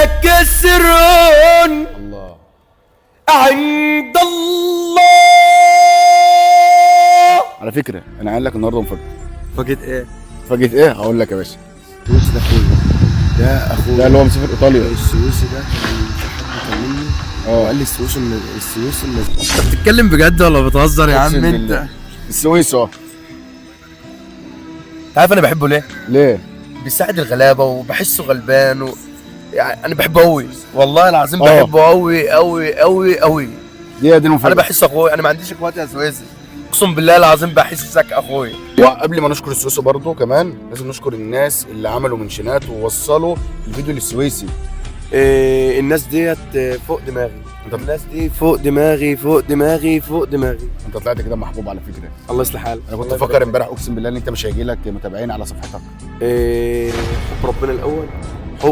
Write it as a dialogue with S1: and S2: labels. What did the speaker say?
S1: لك سر
S2: الله
S1: عند الله.
S2: على فكرة انا عامل لك النهارده مفاجاه.
S1: فاجئت ايه؟
S2: مفاجاة ايه؟ هقول لك يا باشا.
S3: السويسي ده اخويا، ده اخويا،
S2: ده اللي هو مسافر ايطاليا.
S3: السويسي ده كان في حد كلمني وقال لي السويسي السويسي
S1: انت بتتكلم بجد ولا بتهزر يا عم
S2: أقسم
S1: انت؟
S2: بالله. السويس اه.
S1: انت عارف انا بحبه ليه؟
S2: ليه؟
S1: بيساعد الغلابة وبحسه غلبان يعني انا بحبه قوي والله العظيم، بحبه قوي قوي قوي قوي.
S2: دي المفاجاة.
S1: انا بحس اخويا، انا ما عنديش اخوات يا سويسي، اقسم بالله العظيم بحسك اخويا.
S2: وقبل ما نشكر السويسي برضو كمان لازم نشكر الناس اللي عملوا منشنات ووصلوا الفيديو للسويسي.
S1: إيه الناس ديت فوق دماغي، الناس دي فوق دماغي فوق دماغي فوق دماغي.
S2: انت طلعت كده محبوب على فكرة.
S1: الله يصلح حالك.
S2: انا كنت بفكر امبارح اقسم بالله ان انت مش هيجي لك متابعين على صفحتك.
S1: إيه حب ربنا الاول.